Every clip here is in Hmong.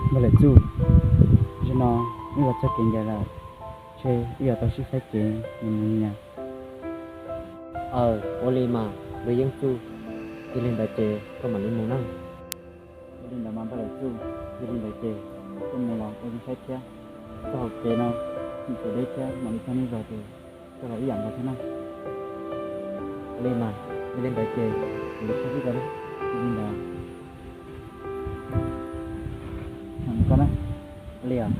Npawg Laim Txuj, zaum no wb los txog kev ncaws lawm, ntshe wb yuav tau sib faib kev mus mus nyias. Aw, ua li mas, npawg Yeeb Txuj, yog li ntawd ces koj mam li mus nawb. Ua li ntawd mas npawg Laim Txuj, yog li ntawd ces koj mus los ua zoo saib thiab, txog hauv kev no tseem tshuav deb thiab, mam li txog nej zos ces koj los ib yam nkaus thiab na. Ua li mas, yog li ntawd ces kuv li txog xwb ko na. Yog li ntawd, ua li os.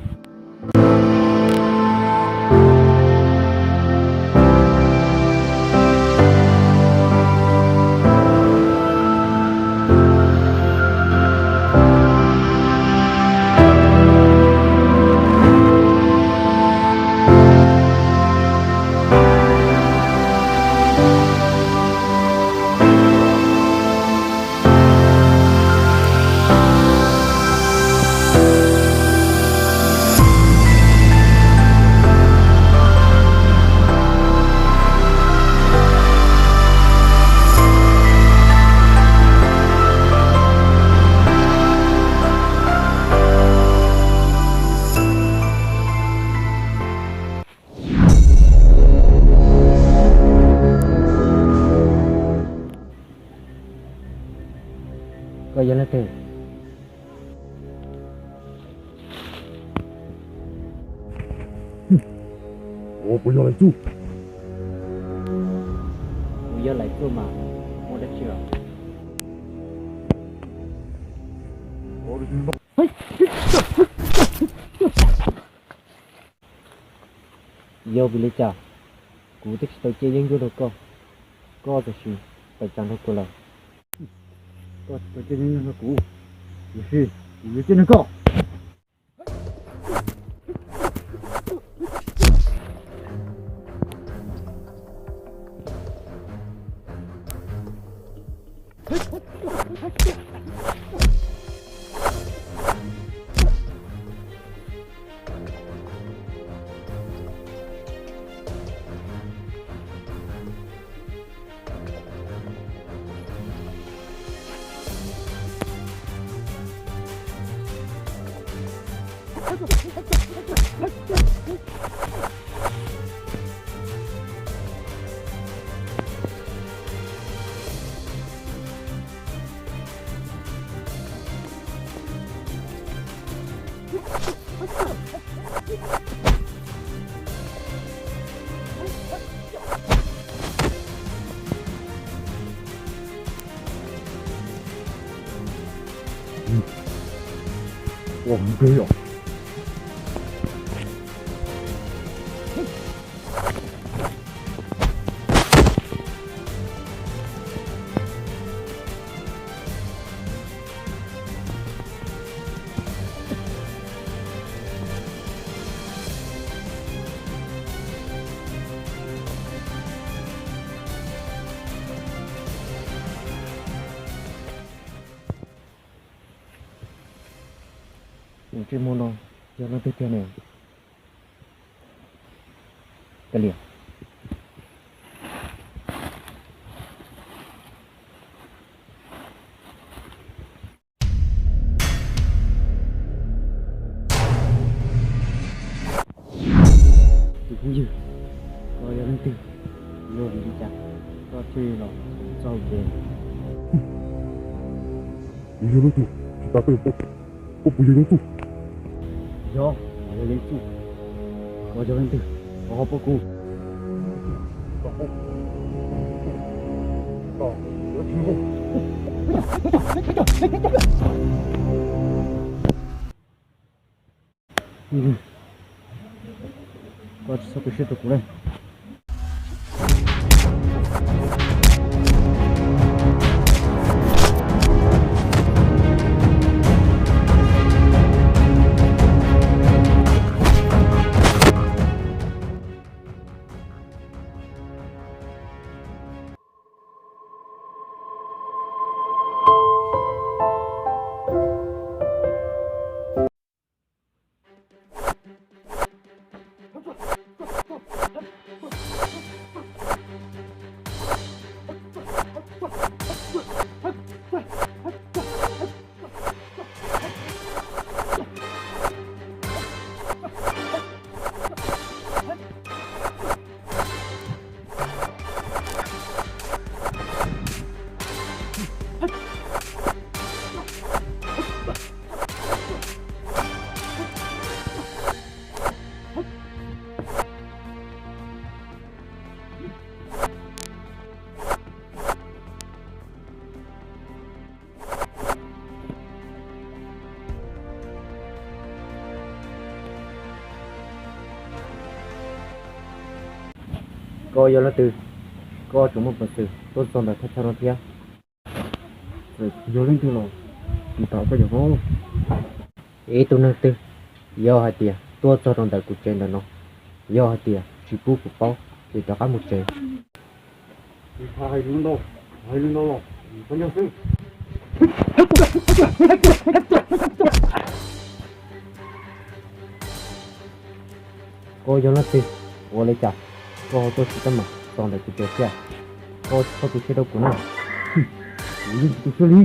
Koj yog leej twg? Puas yog Laim Txuj? Kuv yog Laim Txuj mas, muaj dab tsi os? Yog vim li cas kuv twb tsis tau ciaj yeeb ncuab rau koj, koj tam sim tawm tsam nrog kuv lawm? Koj tsis tau ciaj yeeb ncuab rau kuv, tiam sis kuv yuav ciaj nrog koj. Tus ntsej muag no yog leej twg tiag ne? Kav liam. Tus phooj ywg, koj yog leej twg? Yog vim li cas koj thiaj los txog hauv kev? Kuv yog leej twg tsis tas koj yuav paub. Koj puas yog Yeeb Txuj? Yog, kuv yog Yeeb Txuj. Koj yog leej twg? Koj ho paub kuv? Koj tsis txhob tu siab rau kuv na. Koj yog leej twg? Koj tseem muaj peev xwm tuaj txog ntawm thaj chaw no thiab? Yog leej twg los tsis tau koj yog vauv. Ib tug neeg twg yog hais tias tuaj txog rau ntawm kuv tsev ntawm no, yog hais tias tsis pub kuv paub ces rov qab mus tsev. Hais li ntau, hais li ntau los, xwb. Koj yog leej twg? Ua li cas koj ho tuaj tsis teeb meem txog ntawm kuv tsev thiab? Koj tsis txhob tu siab rau kuv na. Kuv yeej tsis tu siab li.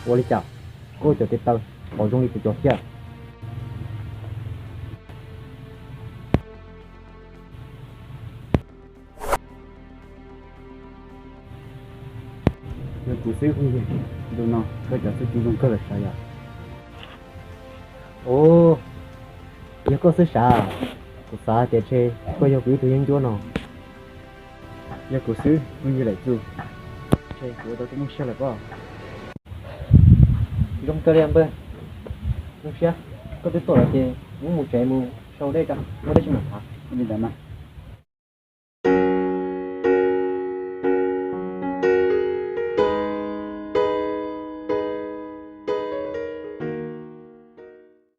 Ua li cas koj cov tes taw ho zoo li kuv cov thiab? Yog kuv xwb phooj ywg, ntu no koj cov xwb tsis zoo kawg lawm sav yom. Ua, yog koj xwb sav? Kuv xav hais tias ntshe koj yog kuv ib tug yeeb ncuab no. Yog kuv xwb phooj ywg Laim Txuj, ntshe kuv ua tau koj mooj siab lawm pob. Zoo kawg li npawg, zoo siab koj twb tuaj lawm ces kuv mus tsev mus sau dej tso, muaj dab tsi mam tham li ntawd mas.